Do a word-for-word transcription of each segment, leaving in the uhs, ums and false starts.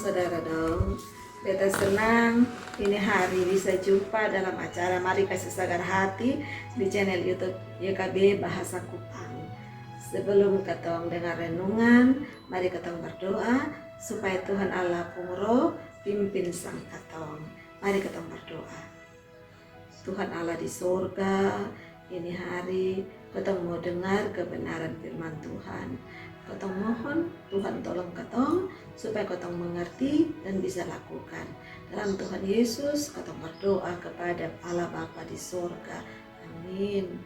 Saudara dong, beta senang ini hari bisa jumpa dalam acara Mari Kasi Sagar Hati di channel YouTube Y K B Bahasa Kupang. Sebelum katong dengar renungan, mari katong berdoa supaya Tuhan Allah pung Roh pimpin sang katong. Mari katong berdoa. Tuhan Allah di sorga, ini hari katong mau dengar kebenaran firman Tuhan. Katong mohon Tuhan tolong katong supaya katong mengerti dan bisa lakukan. Dalam Tuhan Yesus katong berdoa kepada Allah Bapa di sorga. Amin.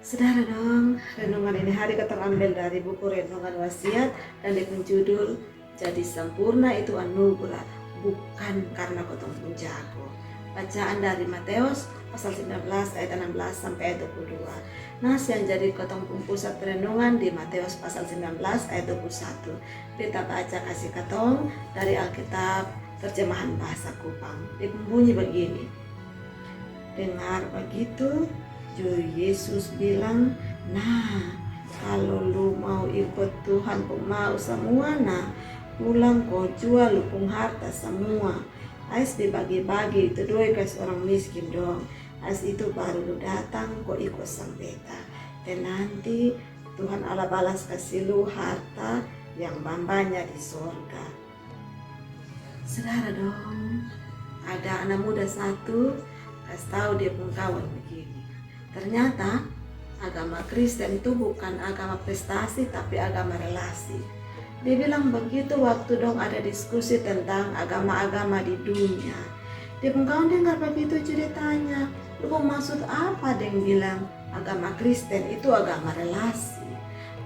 Saudara dong, renungan ini hari katong ambil dari buku Renungan Wasiat dan dia pung judul Jadi Sempurna Itu Anugerah, Bukan Karena Katong Pung Jago. Bacaan dari Mateus pasal sembilan belas ayat enam belas sampai ayat dua puluh dua. Nas yang jadi katong pung pusat renungan di Mateus pasal sembilan belas ayat dua puluh satu. Beta baca kasi katong dari Alkitab terjemahan bahasa Kupang. Dia pung bunyi begini. Dengar bagitu, ju Yesus bilang, "Nah, kalo lu mau ikut Tuhan pung mau samua, nah, pulang ko jua lu pung harta samua. Ais dibagi-bagi itu doi kasi orang miskin dong. Ais itu baru lu datang ko ikut sang beta. Te nanti Tuhan Allah balas kasi lu harta yang bambanya di sorga." Saudara dong, ada anak muda satu kasi tau dia pung kawan begini, ternyata agama Kristen itu bukan agama prestasi tapi agama relasi. Dia bilang begitu waktu dong ada diskusi tentang agama-agama di dunia. Dia pung kawan dengar begitu ju dia tanya, "Lu pung maksud apa deng bilang agama Kristen itu agama relasi?"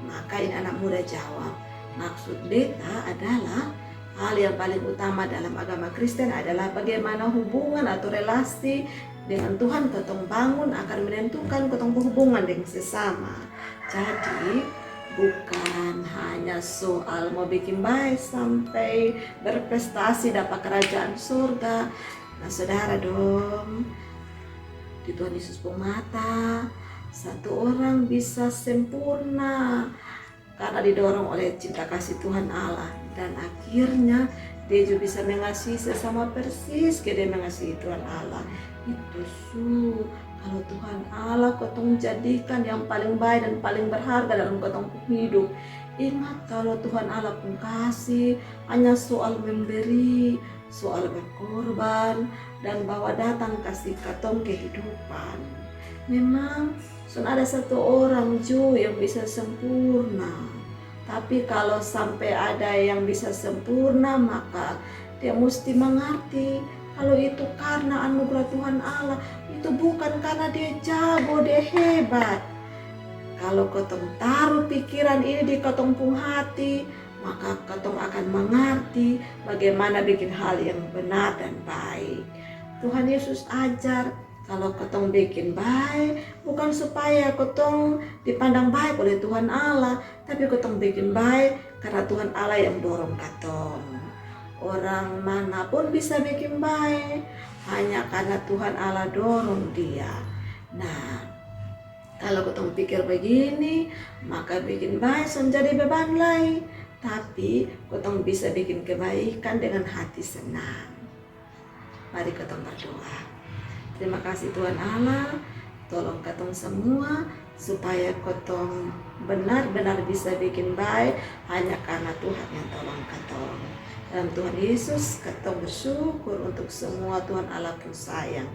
Maka ini anak muda jawab, "Maksud beta adalah hal yang paling utama dalam agama Kristen adalah bagaimana hubungan atau relasi dengan Tuhan katong bangun akan menentukan katong pung hubungan deng sesama. Jadi bukan hanya soal mau bikin bae sampai berprestasi dapat kerajaan surga." Nah, saudara dong, di Tuhan Yesus pung mata, satu orang bisa sempurna karena didorong oleh cinta kasih Tuhan Allah, dan akhirnya dia juga bisa mengasihi sesama persis ke dia mengasihi Tuhan Allah. Itu su, kalau Tuhan Allah katong jadikan yang paling baik dan paling berharga dalam katong pung hidup. Ingat, kalau Tuhan Allah pung kasih hanya soal memberi, soal berkorban, dan bawa datang kasih katong kehidupan. Memang son ada satu orang ju yang bisa sempurna. Tapi kalau sampai ada yang bisa sempurna, maka dia musti mengerti kalau itu karena anugerah Tuhan Allah. Itu bukan karena dia jago, dia hebat. Kalau katong taruh pikiran ini di katong pung hati, maka katong akan mengerti bagaimana bikin hal yang benar dan baik. Tuhan Yesus ajar, kalau katong bikin baik, bukan supaya katong dipandang baik oleh Tuhan Allah, tapi katong bikin baik karena Tuhan Allah yang dorong katong. Orang mana pun bisa bikin baik, hanya karena Tuhan Allah dorong dia. Nah, kalau katong pikir begini, maka bikin baik son jadi beban lai. Tapi katong bisa bikin kebaikan dengan hati senang. Mari katong berdoa. Terima kasih Tuhan Allah, tolong katong semua supaya katong benar-benar bisa bikin baik hanya karena Tuhan yang tolong katong. Dalam Tuhan Yesus katong bersyukur untuk semua Tuhan Allah pun sayang.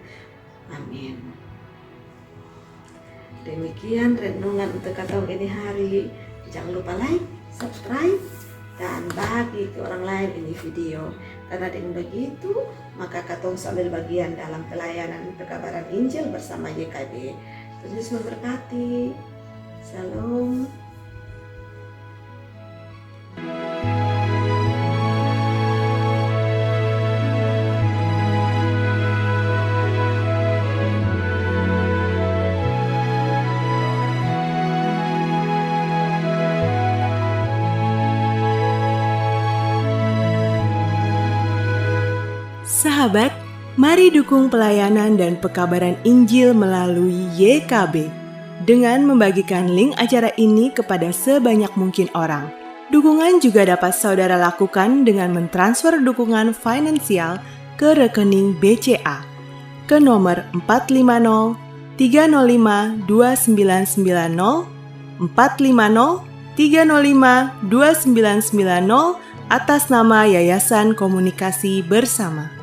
Amin. Demikian renungan untuk katong ini hari. Jangan lupa like, subscribe, dan bagi ke orang lain ini video. Karena dengan begitu, maka katong sambil bagian dalam pelayanan pekabaran Injil bersama Y K B. Tuhan Yesus memberkati. Shalom. Sahabat, mari dukung pelayanan dan pekabaran Injil melalui Y K B dengan membagikan link acara ini kepada sebanyak mungkin orang. Dukungan juga dapat saudara lakukan dengan mentransfer dukungan finansial ke rekening B C A ke nomor empat lima nol tiga nol lima dua sembilan sembilan nol, empat lima nol tiga nol lima dua sembilan sembilan nol, atas nama Yayasan Komunikasi Bersama.